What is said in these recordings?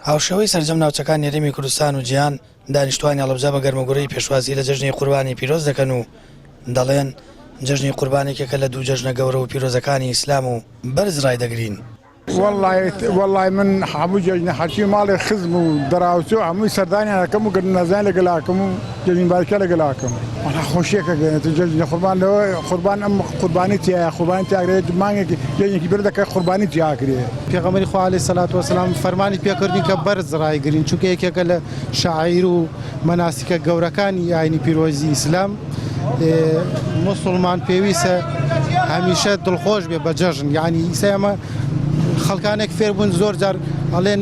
هاوشێوەی سەرجەم ناوچەکانی هەرێمی کوردستان و جیهان، دانیشتوانی هەڵەبجە بە گەرموگوڕی پێشوازی لە جەژنی قوربانی پیرۆز دەکەن و دەڵێن، جەژنی قوربان یەکێکە لە دوو جەژنە گەورە و پیرۆزەکانی ئیسلام و بەرز ڕایدەگرین. وەڵای من هەموو جەژنە هەرچی ماڵی خزم و دراوسێ و هەمووی سەردانیان ئەکەم و گردنەزانی لەگەڵ ئەکەم و جەژن مبارەکیان لەگەڵ ئەکەم. وەڵا خۆشیەکە گەیەنێت جەژنی قوربان لەوە قوربان ئەم قوربانی تیایە قوربانی تیاگرێت مانگێکی جەژنێکی بەر دەکە قوربانی تیاکرێ. پێغەمبەری خوا علیە سەلات وەسەلام فەرمانی پێکردین کە بەرز ڕایگرین چونکە یەکێکە لە شەعائیر و مەناسیکە گەورەکانی ئاینی پیرۆزی ئیسلام موسڵمان پێویستە هەمیشە دڵخۆش بێ بە جەژن یعنی ئیسا ئەمە خەڵکانێک فێربوون زۆر جار ئەڵێن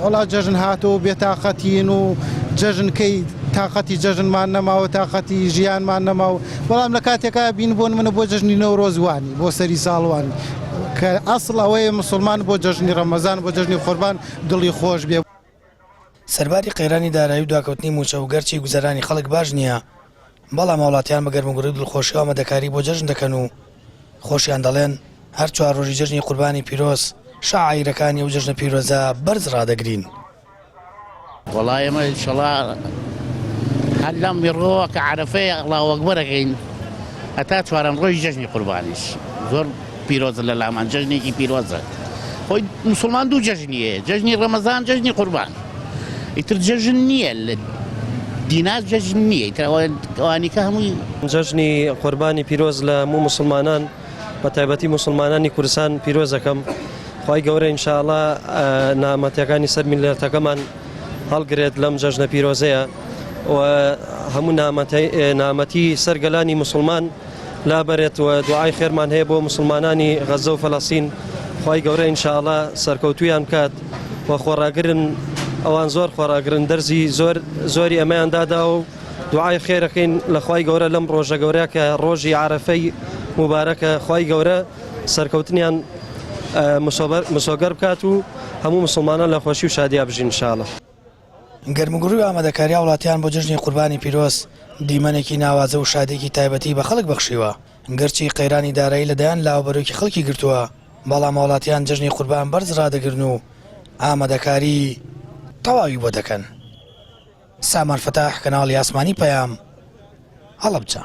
وەڵا جەژن هاتەوە بێتاقەتین و جەژن کەی تاقەتی جەژنمان نەماوە تاقەتی ژیانمان نەماوە بەڵام لە کاتێکا بین بۆن منە بۆ جەژنی نەورۆز وانی بۆ سەری ساڵوانی کە ئەسڵ ئەوەیە مسلمان بۆ جەژنی ڕەمەزان بۆ جەژنی قوربان دڵی خۆش بێ. سەرباری قەیرانی دارایی و دواکەوتنی مووچە و گەرچی گوزەرانی خەڵک باش نییە، بەڵام هاوڵاتیان بە گەرموگوڕی و دڵخۆشیەوە ئامادەکاری بۆ جەژن دەکەن و خۆشیان دەڵێن، هەر چوار ڕۆژی جەژنی قوربانی پیرۆز شەعایرەکانی ئەو جەژنە پیرۆزە بەرز ڕادەگرین. وەڵا ئێمە ئینشەڵا هەر لەم میڕۆوە کە عەرەفەیە ئەڵاهو ئەکبەر ئەکەین هەتا چوارەم ڕۆژی جەژنی قوربانیش زۆر پیرۆزە لە لامان جەژنێکی پیرۆزە خۆی مسلمان دوو جەژنی هەیە جەژنی ڕەمەزان جەژنی قوربان ئیتر جەژن نییە لە دینا جەژن نییە ئیتر ئەوانی کە هەمووی جەژنی قوربانی پیرۆز لە هەموو موسڵمانان بە تایبەتی موسڵمانانی کوردستان پیرۆز دەکەم خوای گەورە ان شاء اللە نامەتەکانی سەر میللەتەکەمان هەڵگرێت لەم جەژنە پیرۆزەیە و هەموو نامەتی سەر گەلانی موسڵمان لابەرێت و دوعای خێرمان هەیە بۆ موسڵمانانی غەزە و فەلەستین خوای گەورە ان شاء اللە سەرکەوتویان بکات و خۆڕاگرن ئەوان زۆر خۆڕاگرن دەرزی زۆر زۆری ئەمەیان دادا و دوعای خێرەکەین لە خوای گەورە لەم ڕۆژە گەورە کە ڕۆژی عەرەفەی موبارەکە خوای گەورە سەرکەوتنیان مسۆگەر بکات و هەموو مسلمانان لە خۆشی و شادیا بژین ان شاء اللە. گەرموگوڕی و ئامادەکاری هاوڵاتیان بۆ جەژنی قوربانی پیرۆز دیمەنێکی ناوازە و شادیەکی تایبەتی بە خەڵک بەخشیوە، گەرچی قەیرانی دارایی لە دەیان لاوە بەرۆکی خەڵکی گرتووە، بەڵام هاوڵاتیان جەژنی قوربان بەرز ڕادەگرن و ئامادەکاری تەواوی بۆ دەکەن. سامان فەتاح، کەناڵی ئاسمانی پەیام، هەڵەبجە.